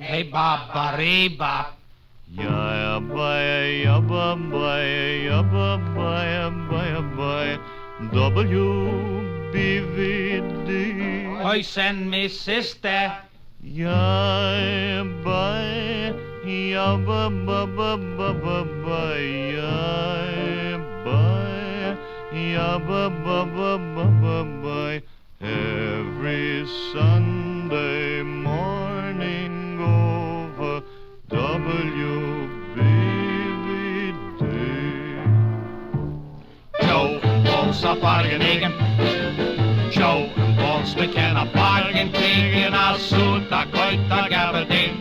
Hey באבא אוי send me sister. Every Sunday morning over WBVD. Joe און Paul's א פארגעניגן. Joe און Paul's מ'קען א בארגן קריגן א suit א coat א gabardine.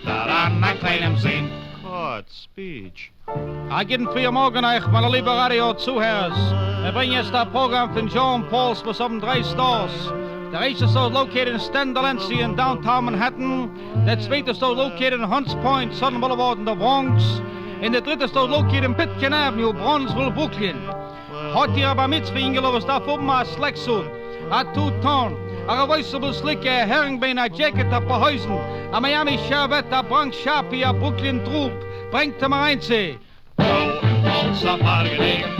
ברענגט אריין א קליינעם זון. Caught speech. א גוטן פרימארגן אייך מיינע ליבע ראדיא צוהערערס. מיר ברענגען יעצט א פראגראם פון Joe און Paul's וואס האבן דריי stores. דער ערשטער store איז located אין Stan Delancey אין downtown Manhattan, דער צווייטער store איז located אין Hunts Point, Southern Boulevard אין די Bronx, און דער דריטער store איז located אין Pitkin Avenue, Bronzeville, Brooklyn. האט איר א בר מצוה אינגעלע וואס דארף האבן א slack suit, א two tone, א reversible slicker, א herringbone, א jacket, א פאר הויזן, א Miami Chevette, א Bronx Sharpie, א Brooklyn droop, ברענגט אים אריין צו. Joe און Paul's א פארגעניגן.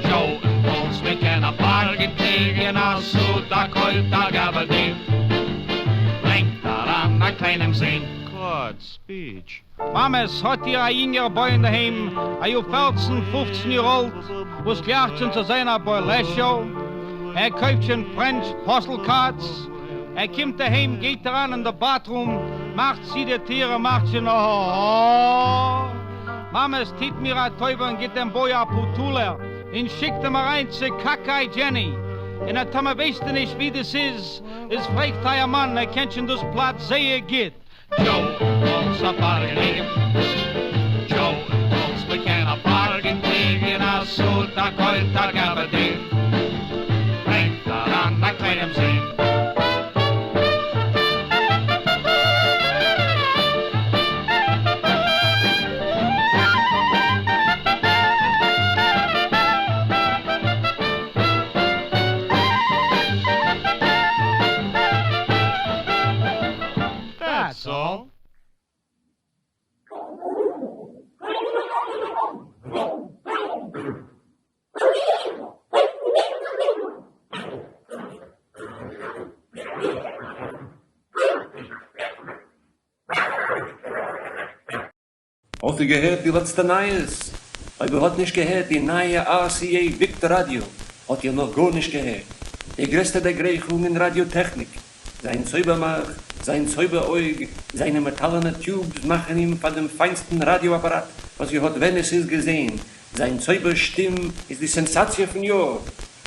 Joe און Paul's מ'קען א בארגן קריגן א suit א coat א gabardine. ברענגט אריין א קליינעם זון. Caught speech. מאמעס, האט איר א יונגער boy אינדערהיים, א יאר פערצן פופצן יאר אלט, וואס גלייכט שוין צו זיין א בוילעשאו, ער קויפט שוין French postal cards, ער קומט אהיים גייט אריין אין די bathroom, מאכט צו די טיר און מאכט שוין אהההה. מאמעס, טוט מיר א טובה און גיט דעם boy א פאר טאלער און שיקט אים אריין צו קאקאי Jenny, און טאמער ווייסט איר נישט ווי דאס איז, איז פרעגט אייער מאן, ער קען שוין דאס פלאץ זייער גוט. Joe און Paul's א פארגעניגן. Joe און Paul's מ'קען א בארגן קריגן א suit א coat א gabardine. ברענגט אריין א קליינעם זון. That's all. האט איר געהערט די לעצטע נייעס? אויב איר האט נישט געהערט די נייע RCA Victor ראדיא האט איר נאך גארנישט געהערט. די גרעסטע דערגרייכונג אין ראדיא טעכניק. זיין צויבער-מארך, זיין צויבער-אויג, זיינע מעטאלענע tubes מאכן אים פאר דעם פיינסטן ראדיא אפאראט וואס איר האט ווען עס איז געזעהן. זיין צויבער שטים איז די סענסאציע פון יאר.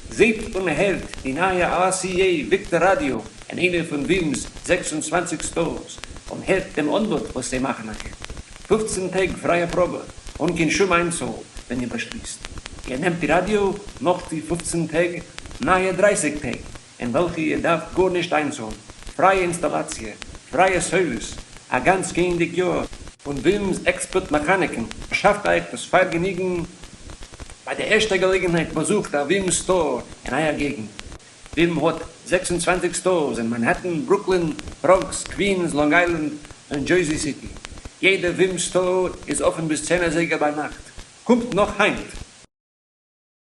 זעהט און הערט די נייע RCA Victor ראדיא אין איינע פון ווימ'ס 26 stores און הערט דעם אנבאט וואס זיי מאכן אייך. 15 טעג פרייע פראבע אן קיין שום איינצאל ווען איר באשליסט איר נעמט די ראדיא נאך די 15 טעג נייע 30 טעג אין וועלכע איר דארפט גארנישט איינצאלן, פרייע אינסטאלאציע, פרייע סערוויס א גאנץ גייענדיג יאר, פון ווימ'ס עקספערט מעכאניקן פארשאפט אייך דאס פארגעניגן ביי די ערשטע געלעגנהייט באזוכט א ווים store אין אייער געגנט. ווים האט 26 stores אין מאנהעטן, ברוקלין, בראנקס, קווינס, לאנג איילענד און דזשערזי סיטי. יעדע ווים store איז אפען ביז 10 אזייגער ביינאכט. קומט נאך היינט!